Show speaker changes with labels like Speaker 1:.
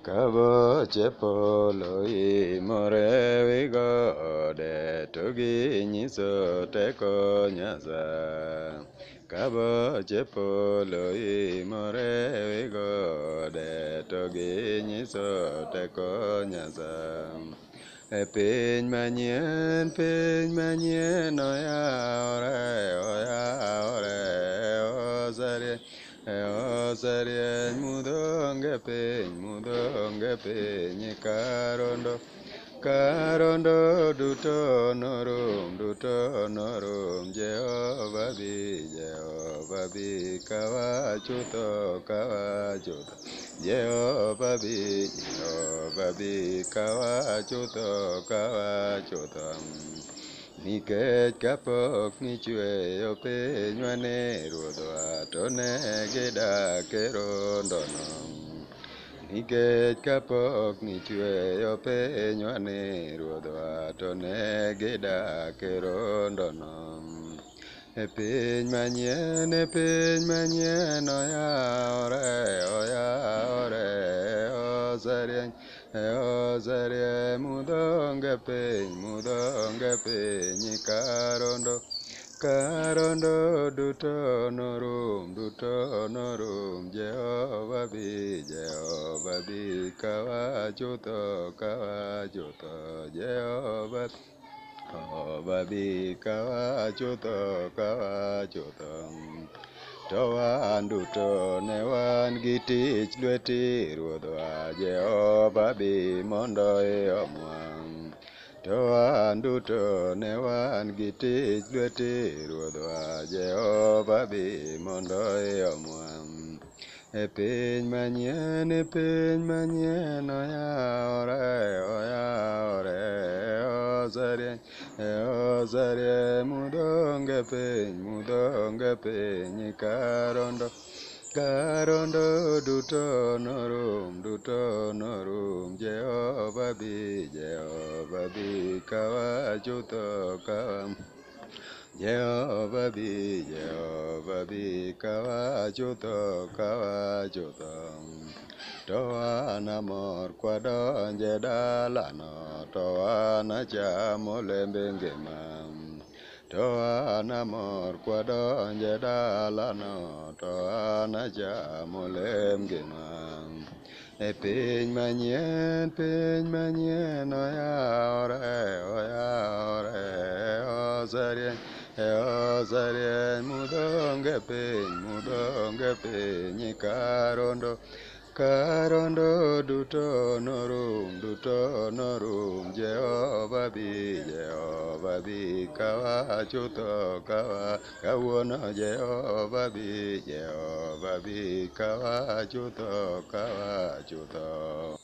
Speaker 1: Ka boche polo imore wi gode to ginyiso teko Nyasaye. Ka boche polo imore wi gode to ginyiso teko Nyasaye. E piny manyien oyawore, oyawore, oserieny, oserieny. Mudho onge piny, mudho onge piny karondo. Karondo duto norum, duto norum, Jehova bi, Jehova bi, kawa chutho, kawa chutho. Jehova bi, Jehova bi, kawa chutho, kawa chutho. Nikech kapok nichweyo pinywa ni Ruodhwa to ne gidak e rondono. Nikech kapok nichweyo pinywa ni Ruodhwa to ne gidak e rondono. E piny manyien oyawore, oyawore, oserieny, oserieny. Mudho onge piny, mudho onge piny karondo. Karondo duto norum, duto norum, Jehova bi, Jehova bi, kawa chutho, kawa chutho, Jehova Jehova bi, kawa chutho, kawa chutho. To wan duto ne wan gi tich lweti Ruodhwa, Jehova bi mondo iomwa. To wan duto ne wan gi tich lweti Ruodhwa, Jehova bi mondo iomwa. E piny manyien oyawore, oyawore, oserieny, oserieny. Mudho onge piny, mudho onge piny karondo. Karondo duto norum, duto norum, Jehova bi, Jehova bi, kawa chutho, kawa. Jehova bi, Jehova bi, kawa chutho, kawa chutho. To wan amor kwadonje dalano, to wan acham olembe ngima. To an amor kwadonje dalano, to an acham olemb ngima. E piny manyien oyawore, oyawore, oserieny, oserieny. Mudho onge piny, mudho onge piny karondo. Karondo duto norum, duto norum, Jehova bi, Jehova bi, kawa chutho, kawa kawuono Jehova bi, Jehova bi, kawa chutho, kawa chutho.